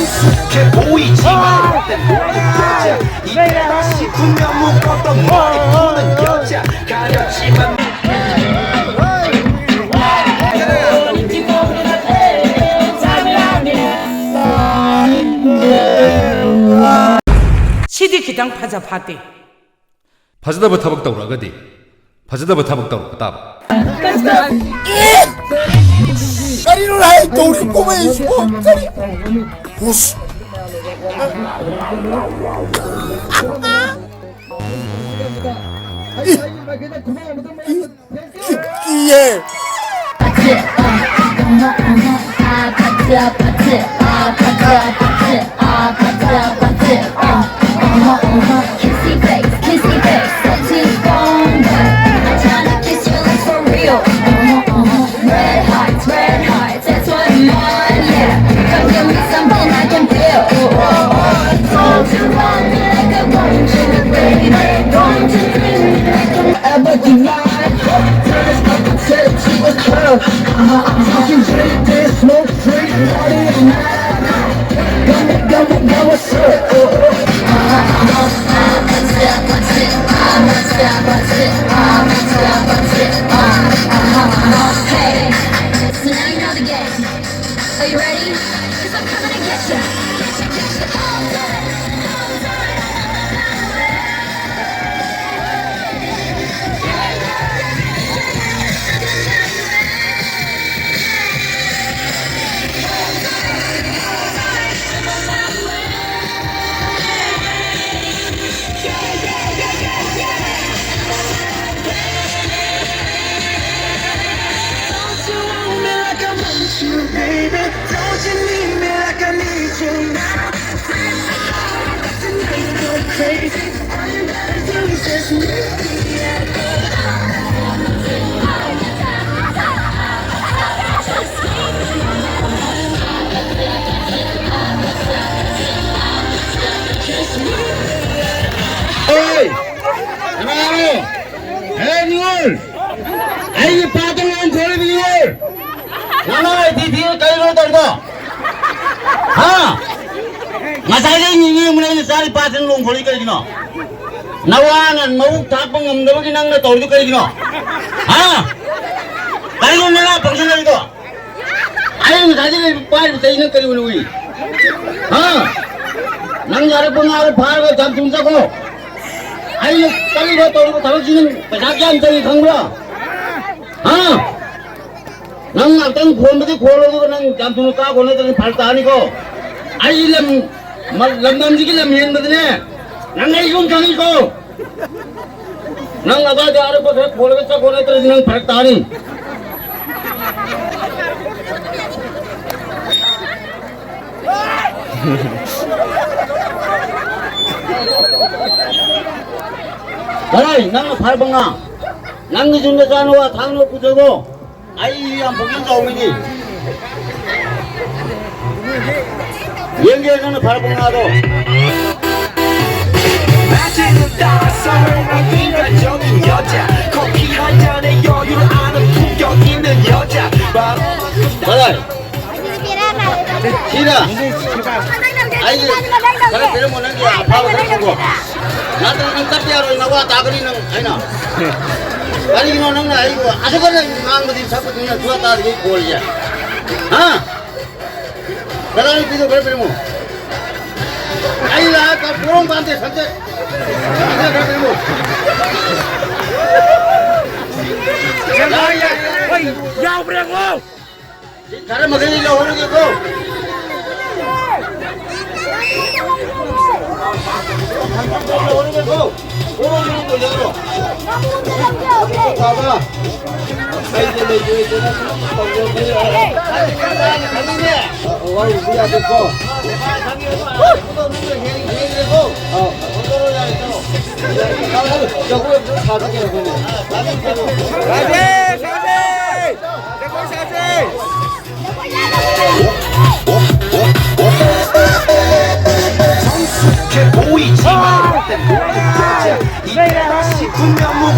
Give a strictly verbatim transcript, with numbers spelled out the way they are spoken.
익숙해 보이지만 내 모든 여자, 이 다시 분명 묶었던 머리묶는 여자. 가렸지만 ꯁꯤꯗꯤ ꯈꯤꯇꯪ ꯐꯖ ꯐꯥꯠꯇꯦ꯫ ꯐꯖꯗꯕ ꯊꯕꯛ ꯇꯧꯔꯛꯑꯒꯗꯤ ꯐꯖꯗꯕ ꯊꯕꯛ ꯇꯧꯔꯛꯄ ꯇꯥꯕ꯫ ꯀꯔꯤꯅꯣ ꯍꯥꯏ ꯇꯧꯔꯤ ꯀꯣꯃꯩꯁꯤꯕꯣ? ꯀꯔꯤ? ꯍꯨꯁ꯫ ꯀꯤꯌꯦ꯫ Kissy face, kissy face, such a bomb. I tryna kiss you like for real. Red hearts, red hearts, that's what I'm on, yeah. Come give me something I can feel. Oh, oh, oh. Don't you want me like I want you, baby? Don't you treat me like I'm ever denied? Turn this up and set it to a curb. Uh-huh, I'm talking drink, dance, smoke, drink, party all night. Go, go, go, go, what's up? Oh, oh. So now you know the game. Are you ready? 'Cause I'm coming to get you. ꯑꯣꯏ! ꯀꯅꯥꯅꯣ? ꯍꯦ, ꯅꯤꯉꯣꯜ! ꯑꯩꯒꯤ ꯄꯥꯠꯇ ꯉꯥꯟ ꯊꯣꯛꯂꯤꯕ ꯅꯤꯉꯣꯜ! ꯅꯃꯥꯏ ꯊꯤ ꯊꯤ ꯀꯩꯅꯣ ꯇꯧꯔꯤꯗꯣ? ꯍꯥ? ꯑꯩ ꯅꯤꯅꯦ ꯑꯃꯅ ꯑꯩꯅ ꯆꯥꯔꯤ ꯄꯥꯠꯁꯤꯅ ꯂꯣꯡ ꯈꯣꯠꯂꯤ ꯀꯔꯤꯒꯤꯅꯣ? ꯅꯋꯥꯅ ꯃꯕꯨꯛ ꯊꯥꯛꯄ ꯉꯝꯗꯕꯒꯤ ꯅꯪꯅ ꯇꯧꯔꯤꯗꯣ ꯀꯔꯤꯒꯤꯅꯣ? ꯍꯥ? ꯀꯔꯤꯅꯣ ꯅꯅꯥ ꯄꯪꯁꯤꯟ ꯂꯩꯗꯣ? ꯑꯩ ꯉꯁꯥꯏꯗꯒꯤ ꯄꯥꯏꯔꯤꯕ ꯆꯩ ꯅꯪ ꯀꯔꯤ ꯑꯣꯏꯅ ꯎꯏ? ꯍꯥ? ꯅꯪ ꯌꯥꯔꯛꯄ ꯉꯥꯗꯣ ꯐꯥꯔꯒ ꯖꯥꯝ ꯊꯨꯝ ꯆꯠꯈ꯭ꯔꯣ꯫ ꯑꯩꯅ ꯀꯔꯤꯅꯣ ꯇꯧꯔꯤꯕ ꯊꯕꯛꯁꯤ ꯅꯪ ꯄꯩꯁꯥ ꯀꯌꯥꯝ ꯆꯪꯉꯤ ꯈꯪꯕ꯭ꯔꯥ? ꯍꯥ? ꯅꯪ ꯉꯥꯛꯇꯪ ꯈꯣꯟꯕꯗꯤ ꯈꯣꯜꯂꯣ, ꯑꯗꯨꯒ ꯅꯪ ꯌꯥꯝ ꯊꯨꯅ ꯀꯥ ꯈꯣꯠꯅ ꯅꯠꯇ꯭ꯔꯗꯤ ꯐꯔꯛ ꯇꯥꯅꯤꯀꯣ꯫ ꯑꯩ ꯂꯝ, ꯃ-, ꯂꯝꯗꯝꯁꯤꯒꯤ ꯂꯝ ꯍꯦꯟꯕꯗꯅꯦ, ꯅꯪ ꯑꯩ ꯁꯨꯝ ꯈꯪꯉꯤꯀꯣ꯫ ꯅꯪ ꯑꯗꯥꯏꯗ ꯑꯔꯛꯄ ꯈꯔ ꯈꯣꯜꯂꯒ ꯆꯠꯈꯣ, ꯅꯠꯇ꯭ꯔꯗꯤ ꯅꯪ ꯐꯔꯛ ꯇꯥꯅꯤ꯫ ꯚꯥꯏ, ꯅꯪꯅ ꯐꯔꯛꯄ ꯉꯥ, ꯅꯪꯒꯤꯁꯨ ꯅꯆꯥꯅꯨꯄꯥ ꯊꯥꯡꯅ ꯄꯨꯖꯔꯣ꯫ ꯑꯩ ꯌꯥꯝ ꯄꯨꯛꯅꯤꯡ ꯆꯥꯎꯕꯅꯤ꯫ ꯌꯦꯡꯒꯦ ꯅꯪꯅ ꯐꯥꯔꯛꯄ ꯉꯥꯗꯣ꯫ 낮에는 따사로운 인간적인 여자, 커피 한 잔에 여유를 아는 품격 있는 여자. ꯚꯥꯏ, ꯁꯤꯔꯥ? ꯑꯩꯒꯤ ꯈꯔ ꯄꯤꯔꯝꯃꯣ, ꯅꯪꯒꯤ ꯑꯐꯥꯕ ꯈꯔ ꯄꯨꯔꯛꯑꯣ꯫ ꯅꯠꯇ꯭ꯔꯒ ꯅꯪ ꯆꯠꯄ ꯌꯥꯔꯣꯏ, ꯅꯋꯥ ꯇꯥꯒꯅꯤ ꯅꯪ ꯑꯩꯅ꯫ ꯀꯔꯤꯒꯤꯅꯣ ꯅꯪꯅ ꯑꯩꯕꯨ ꯑꯁꯨꯛ ꯀꯟꯅ ꯉꯥꯡꯕꯗꯤ ꯁꯛꯄꯗꯨꯅ ꯁꯨꯡꯇꯥ ꯇꯥꯗ꯭ꯔꯤ ꯀꯣꯜꯁꯦ? ꯍꯥ? ꯅꯆꯥꯅꯨꯄꯤꯗꯣ ꯈꯔ ꯄꯤꯔꯝꯃꯣ꯫ ꯑꯩ ꯂꯥꯛꯑ ꯄꯣꯔꯣꯝ ꯄꯥꯟꯗꯦ, ꯁꯟꯇꯦ꯫ ꯁꯟꯇꯦ ꯈꯔ ꯄꯤꯔꯝꯃꯣ꯫ ꯌꯥꯎꯕ꯭ꯔꯥ ꯌꯦꯡꯉꯣ꯫ ꯁꯤ ꯈꯔ ꯃꯈꯩ ꯂꯧꯍꯧꯔꯒꯦꯀꯣ꯫ ꯂꯧꯍꯧꯔꯒꯦꯀꯣ꯫ ꯄꯣꯔꯣꯝ ꯄꯥꯟꯗꯦ ꯌꯥꯎꯔꯣ꯫ ꯇꯥꯕ꯫ ꯂꯩꯇꯦ, ꯂꯩꯇꯦ, ꯂꯩꯇꯦ, ꯅꯪ ꯇꯧꯖꯧ, ꯅꯪ ꯋꯥꯔꯨꯕ ꯌꯥꯗꯦꯀꯣ꯫ ꯑꯥꯎ꯫ ꯖꯒꯣꯏ ꯑꯝꯇ ꯁꯥꯕꯤꯒꯦ ꯑꯩꯈꯣꯏꯅ꯫ ꯁꯥꯁꯦ! ꯁꯥꯁꯦ! ꯖꯒꯣꯏ ꯁꯥꯁꯦ! 성숙해 보이지만 롯데 모든 여자 이때 다시 분명